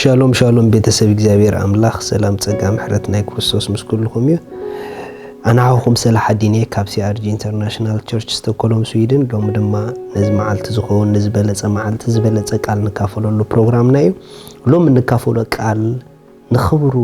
ሻሎም ሻሎም ቤተሰብ እግዚኣብሔር ኣምላኽ ሰላም ጸጋ ምሕረት ናይ ክርስቶስ ምስ ኩልኹም እዩ። ኣነ ሓውኹም ሰላሓዲን እየ ካብ ሲኣርጂ ኢንተርናሽናል ቸርች ስቶኮሎም ስዊድን። ሎሚ ድማ ነዚ መዓልቲ ዝኸውን ንዝበለጸ መዓልቲ ዝበለጸ ቃል ንካፈለሉ ፕሮግራምና እዩ። ሎሚ እንካፈሎ ቃል ንኽብሩ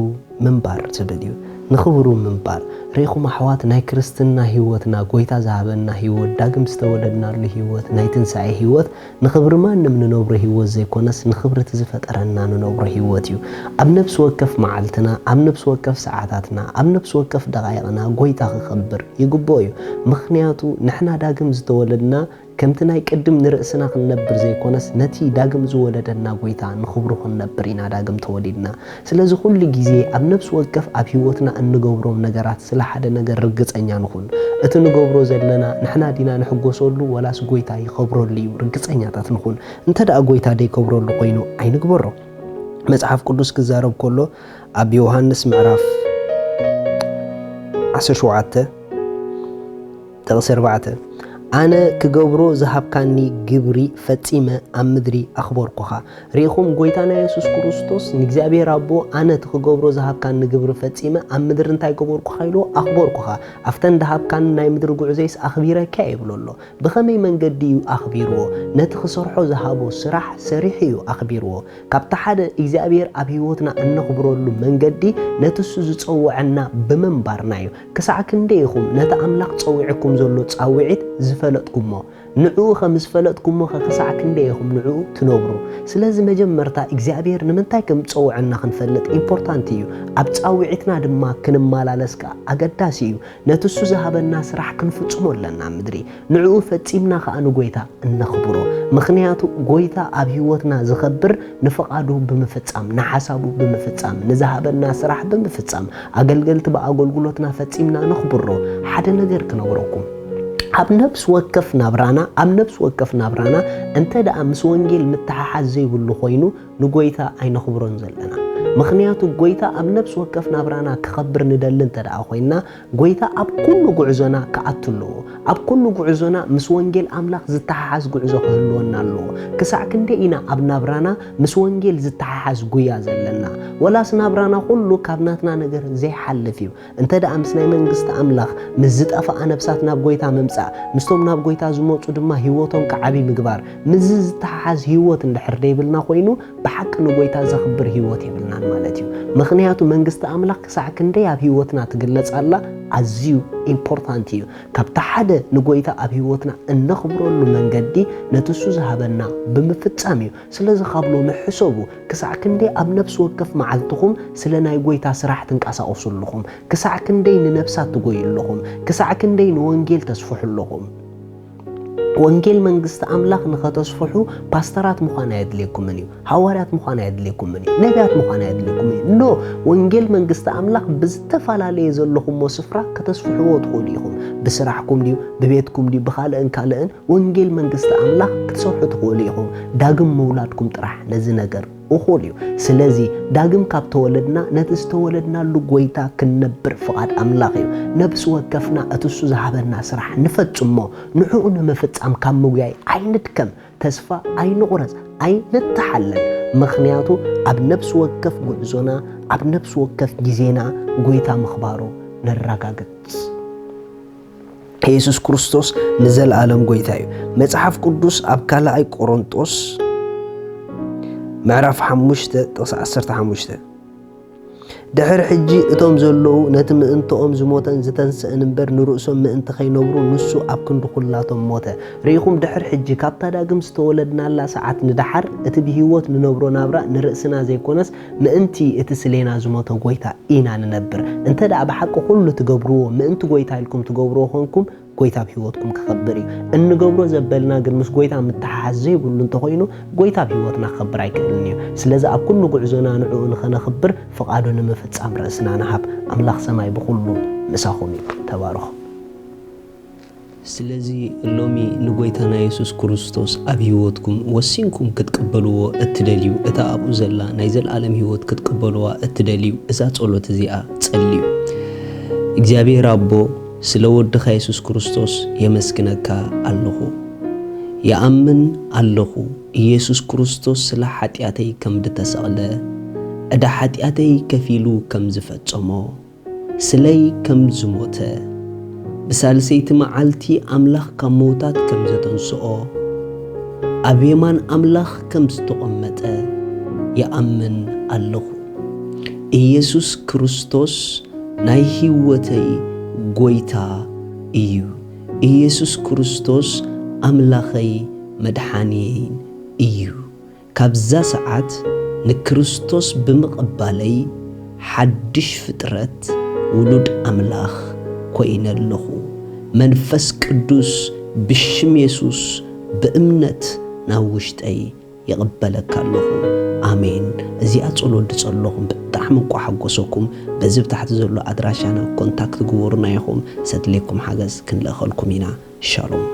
ምንባር ዝብል እዩ። ንኽብሩ ምንባር ርኢኹም ኣሕዋት፣ ናይ ክርስትና ህይወትና ጎይታ ዝሃበና ህይወት፣ ዳግም ዝተወለድናሉ ህይወት፣ ናይ ትንሳኤ ህይወት ንኽብሪ ማንም ንነብሮ ህይወት ዘይኮነስ ንኽብሪ እቲ ዝፈጠረና ንነብሮ ህይወት እዩ። ኣብ ነፍሲ ወከፍ መዓልትና፣ ኣብ ነፍሲ ወከፍ ሰዓታትና፣ ኣብ ነፍሲ ወከፍ ደቓይቕና ጎይታ ክኸብር ይግብኦ እዩ። ምኽንያቱ ንሕና ዳግም ዝተወለድና ከምቲ ናይ ቅድም ንርእስና ክንነብር ዘይኮነስ ነቲ ዳግም ዝወለደና ጎይታ ንኽብሩ ክንነብር ኢና ዳግም ተወሊድና። ስለዚ ኩሉ ግዜ ኣብ ነፍሲ ወከፍ ኣብ ህይወትና እንገብሮም ነገራት ስለ ሓደ ነገር ርግጸኛ ንኹን። እቲ ንገብሮ ዘለና ንሕና ዲና ንሕጎሰሉ ወላስ ጎይታ ይኸብረሉ እዩ? ርግጸኛታት ንኹን። እንተ ደኣ ጎይታ ደይከብረሉ ኮይኑ ኣይንግበሮ። መጽሓፍ ቅዱስ ክዛረብ ከሎ ኣብ ዮሃንስ ምዕራፍ ዓሰርተ ሸውዓተ ጥቕሲ ኣርባዕተ ኣነ ክገብሮ ዝሃብካኒ ግብሪ ፈጺመ ኣብ ምድሪ ኣኽበርኩኻ። ርኢኹም፣ ጎይታና የሱስ ክርስቶስ ንእግዚኣብሔር ኣቦ ኣነ እቲ ክገብሮ ዝሃብካኒ ግብሪ ፈጺመ ኣብ ምድሪ እንታይ ገበርኩኻ ኢሉ ኣኽበርኩኻ። ኣብተን ዝሃብካኒ ናይ ምድሪ ጉዕዞይስ ኣኽቢረካ እየ ይብሎ ኣሎ። ብኸመይ መንገዲ እዩ ኣኽቢርዎ? ነቲ ክሰርሖ ዝሃቦ ስራሕ ሰሪሑ እዩ ኣኽቢርዎ። ካብቲ ሓደ እግዚኣብሔር ኣብ ህይወትና እነኽብረሉ መንገዲ ነቲ እሱ ዝጸውዐና ብምንባርና እዩ። ክሳዕ ክንደይ ኢኹም ነቲ ኣምላኽ ጸዊዕኩም ዘሎ ጻውዒት ዝፈለጥኩሞ? ንዕኡ ከም ዝፈለጥኩሞ ኸ ክሳዕ ክንደይ ኢኹም ንዕኡ ትነብሩ? ስለዚ መጀመርታ እግዚኣብሔር ንምንታይ ከም ዝጸውዐና ክንፈልጥ ኢምፖርታንት እዩ። ኣብ ጻውዒትና ድማ ክንመላለስ ከኣ ኣገዳሲ እዩ። ነቲ እሱ ዝሃበና ስራሕ ክንፍጽሞ ኣለና ኣብ ምድሪ። ንዕኡ ፈጺምና ከኣ ንጎይታ እነኽብሮ። ምኽንያቱ ጎይታ ኣብ ህይወትና ዝኸብር ንፍቓዱ ብምፍጻም፣ ንሓሳቡ ብምፍጻም፣ ንዝሃበና ስራሕ ብምፍጻም፣ ኣገልገልቲ ብኣገልግሎትና ፈጺምና ነኽብሮ። ሓደ ነገር ክነግረኩም። ኣብ ነፍሲ ወከፍ ናብራና፣ ኣብ ነፍሲ ወከፍ ናብራና እንተ ደኣ ምስ ወንጌል ምትሓሓዝ ዘይብሉ ኮይኑ ንጎይታ ኣይነኽብሮን ዘለና። ምኽንያቱ ጎይታ ኣብ ነፍሲ ወከፍ ናብራና ክኸብር ንደሊ እንተ ደኣ ኮይንና፣ ጎይታ ኣብ ኩሉ ጉዕዞና ክኣቱ ኣለዎ። ኣብ ኩሉ ጉዕዞና ምስ ወንጌል ኣምላኽ ዝተሓሓዝ ጉዕዞ ክህልወና ኣለዎ። ክሳዕ ክንደይ ኢና ኣብ ናብራና ምስ ወንጌል ዝተሓሓዝ ጉያ ዘለና? ወላስ ናብራና ኩሉ ካብ ናትና ነገር ዘይሓልፍ እዩ? እንተ ደኣ ምስ ናይ መንግስቲ ኣምላኽ፣ ምስ ዝጠፍኣ ነፍሳት ናብ ጎይታ ምምጻእ፣ ምስቶም ናብ ጎይታ ዝመጹ ድማ ህይወቶም ክዓቢ ምግባር፣ ምስዚ ዝተሓሓዝ ህይወት እንድሕር ደይብልና ኮይኑ፣ ብሓቂ ንጎይታ ዘኽብር ህይወት የብልናን ማለት እዩ። ምኽንያቱ መንግስቲ ኣምላኽ ክሳዕ ክንደይ ኣብ ህይወትና ትግለጽ ኣላ ኣዝዩ ኢምፖርታንት እዩ። ካብቲ ሓደ ንጎይታ ኣብ ህይወትና እነኽብረሉ መንገዲ ነቲ እሱ ዝሃበና ብምፍጻም እዩ። ስለዚ ካብ ሎሚ ሕሰቡ፣ ክሳዕ ክንደይ ኣብ ነፍሲ ወከፍ መዓልትኹም ስለ ናይ ጎይታ ስራሕ ትንቀሳቐሱ ኣለኹም? ክሳዕ ክንደይ ንነፍሳት ትጎዩ ኣለኹም? ክሳዕ ክንደይ ንወንጌል ተስፍሑ ኣለኹም? ወንጌል መንግስቲ ኣምላኽ ንኸተስፍሑ ፓስተራት ምዃን ኣየድልየኩምን እዩ። ሃዋርያት ምዃን ኣየድልየኩምን እዩ። ነቢያት ምዃን ኣየድልየኩምን እዩ። ኖ፣ ወንጌል መንግስቲ ኣምላኽ ብዝተፈላለየ ዘለኹሞ ስፍራ ከተስፍሕዎ ትኽእሉ ኢኹም። ብስራሕኩም ድዩ፣ ብቤትኩም ድዩ፣ ብኻልእን ካልእን ወንጌል መንግስቲ ኣምላኽ ክትሰርሑ ትኽእሉ ኢኹም። ዳግም ምውላድኩም ጥራሕ ነዚ ነገር እኹል እዩ። ስለዚ ዳግም ካብ ተወለድና ነቲ ዝተወለድናሉ ጎይታ ክንነብር ፍቓድ ኣምላኽ እዩ። ነብሲ ወከፍና እቲ እሱ ዝሃበና ስራሕ ንፈጽሞ። ንዕኡ ንምፍጻም ካብ ምጉያይ ኣይንድከም፣ ተስፋ ኣይንቑረጽ፣ ኣይንተሓለል። ምኽንያቱ ኣብ ነብሲ ወከፍ ጉዕዞና፣ ኣብ ነብሲ ወከፍ ግዜና ጎይታ ምኽባሩ ነረጋግጽ። የሱስ ክርስቶስ ንዘለኣለም ጎይታ እዩ። መጽሓፍ ቅዱስ ኣብ ካልኣይ ቆሮንጦስ ምዕራፍ ሓሙሽተ ጥቕሲ ዓሰርተ ሓሙሽተ፣ ድሕሪ ሕጂ እቶም ዘለዉ ነቲ ምእንትኦም ዝሞተን ዝተንስአን እምበር ንርእሶም ምእንቲ ኸይነብሩ ንሱ ኣብ ክንዲ ኹላቶም ሞተ። ርኢኹም፣ ድሕሪ ሕጂ ካብታ ዳግም ዝተወለድናላ ሰዓት ንደሓር እቲ ብህይወት ንነብሮ ናብራ ንርእስና ዘይኮነስ ምእንቲ እቲ ስሌና ዝሞተ ጎይታ ኢና ንነብር። እንተ ደኣ ብሓቂ ኩሉ ትገብርዎ ምእንቲ ጎይታ ኢልኩም ትገብርዎ ኾንኩም፣ ጎይታ ኣብ ህይወትኩም ክኸብር እዩ። እንገብሮ ዘበልና ግን ምስ ጎይታ ምትሓሓዝ ዘይብሉ እንተኾይኑ፣ ጎይታ ኣብ ህይወትና ክኸብር ኣይክእልን እዩ። ስለዚ ኣብ ኩሉ ጉዕዞና ንዕኡ ንኸነኽብር ፍቓዱ ንምፍጻም ርእስና ንሃብ። ኣምላኽ ሰማይ ብኹሉ ምሳኹም እዩ። ተባረኹ። ስለዚ ሎሚ ንጎይታና የሱስ ክርስቶስ ኣብ ህይወትኩም ወሲንኩም ክትቅበልዎ እትደልዩ፣ እታ ኣብኡ ዘላ ናይ ዘለኣለም ህይወት ክትቅበልዋ እትደልዩ፣ እዛ ጸሎት እዚኣ ጸልዩ። እግዚኣብሔር ኣቦ፣ ስለ ወድኻ የሱስ ክርስቶስ የመስግነካ ኣለኹ። ይኣምን ኣለኹ፣ ኢየሱስ ክርስቶስ ስለ ሓጢኣተይ ከም ድተሰቕለ፣ ዕዳ ሓጢኣተይ ከፊሉ ከም ዝፈጸሞ፣ ስለይ ከም ዝሞተ፣ ብሳልሰይቲ መዓልቲ ኣምላኽ ካብ ምዉታት ከም ዘተንስኦ፣ ኣብ የማን ኣምላኽ ከም ዝተቐመጠ ይኣምን ኣለኹ። ኢየሱስ ክርስቶስ ናይ ህይወተይ ጎይታ እዩ። ኢየሱስ ክርስቶስ ኣምላኸይ መድሓንየይን እዩ። ካብዛ ሰዓት ንክርስቶስ ብምቕባለይ ሓድሽ ፍጥረት ውሉድ ኣምላኽ ኮይነ ኣለኹ። መንፈስ ቅዱስ ብሽም የሱስ ብእምነት ናብ ውሽጠይ ይቕበለካ ኣለኹ። ኣሜን። እዚኣ ጸሎት ዝጸለኹም ብጣዕሚ እንቋ ሓጎሰኩም። በዚ ብታሕቲ ዘሎ ኣድራሻና ኮንታክት ግበሩና ኢኹም። ሰድሌኩም ሓገዝ ክንልእኸልኩም ኢና። ሻሎም።